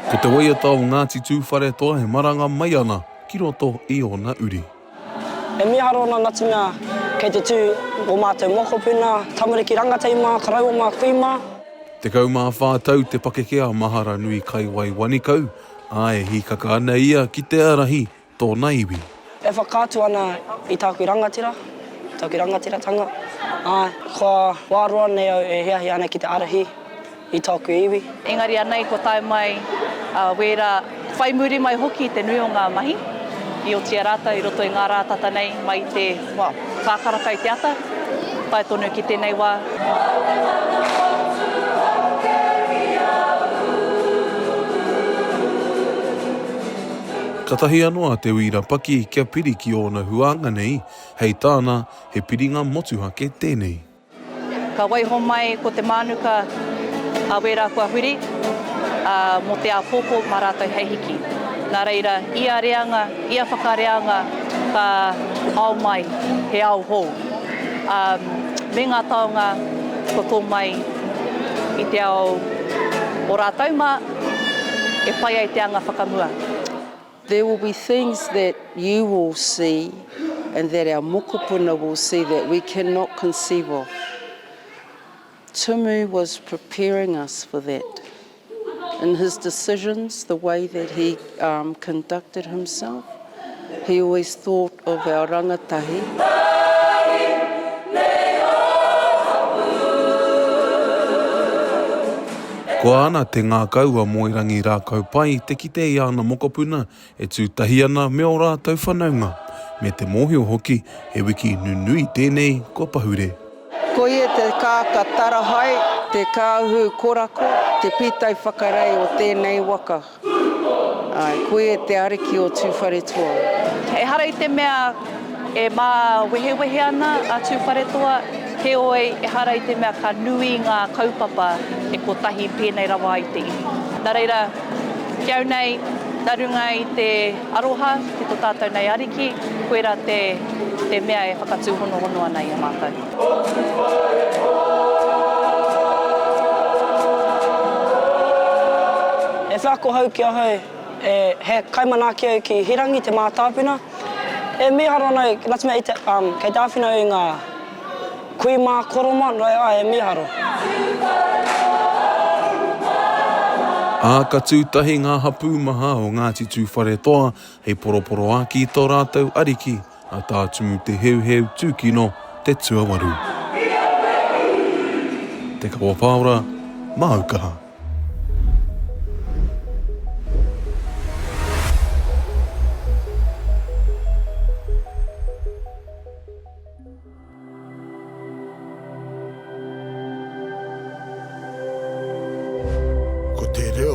Ko te waiata o Ngāti Tūwharetoa e maranga mai ana ki roto i ōna uri. E mīharo ana nā te mea kei te tū ō mātou mokopuna, tamariki rangatahi mā, koroua mā, kui mā. 14 tau te pakeke a Maharanui Kaiwai Wanikau, ā, e hīkaka ana ia ki te ārahi tōna iwi. E whakaatu ana i tāku rangatira, tāku rangatiratanga, ā, kua wā roa nei au e hiahia ana ki te ārahi i tōku iwi. Engari anei kua tae mai a wērā whai muri mai hoki i te nui o ngā mahi i oti a rātou i roto i ngā rā tata nei mai i te, well, whā karaka i te ata, tae tonu ki tēnei wā. Katahi ano a Te Uira Paki kia piri ki ōna huānga nei, hei tāna, he piringa motuhake tēnei. Ka waiho mai ko te mānuka a wērā kua huri, ā, mō te āpōpō mā rātou hei hiki. Nā reira, ia reanga, ia whakareanga ka ao mai he ao hou, ā, me ngā taonga kua tō mai i te ao o rātou mā, e pai ai te anga whakamua. There will be things that you will see and that our mokopuna will see that we cannot conceive of. Tumu was preparing us for that. In his decisions, the way that he um, conducted himself, he always thought of our rangatahi. Koa ana te ngākau a Moerangi Rākaupai te kite i āna mokopuna e tū tahi ana me ō rātou whanaunga, me te mōhio hoki he wiki nunui tēnei kua pahure. Ko ia te kāka tarahae, te kāhu korako, te pītai whakarei o tēnei waka. Āe, ko ia te ariki o Tūwharetoa. Ehara i te mea e māwehewehe ana a Tūwharetoa, heoi ehara i te mea ka nui ngā kaupapa e kotahi pēnei rawa ai te iwi. Nā reira, ki au nei, nā runga i te aroha ki tō tātou nei Ariki, koirā te, te mea e whakatūhonohono ana i a mātou. E wheako hou ki ahau, e, he kaimanaaki au ki Hirangi, te mātāpuna. E mīharo ana au, nā te mea i te, um, kei te āwhina au i ngā kui mā, koro mā, nō reira, āe, e mīharo. Ā, ka tū tahi ngā hapū maha o Ngāti Tūwharetoa hei poroporoāki i tō rātou ariki, A Tā Tumu Te Heuheu Tūkino te tuawaru. Te Kawa Paora, māu kaha. Ko te reo.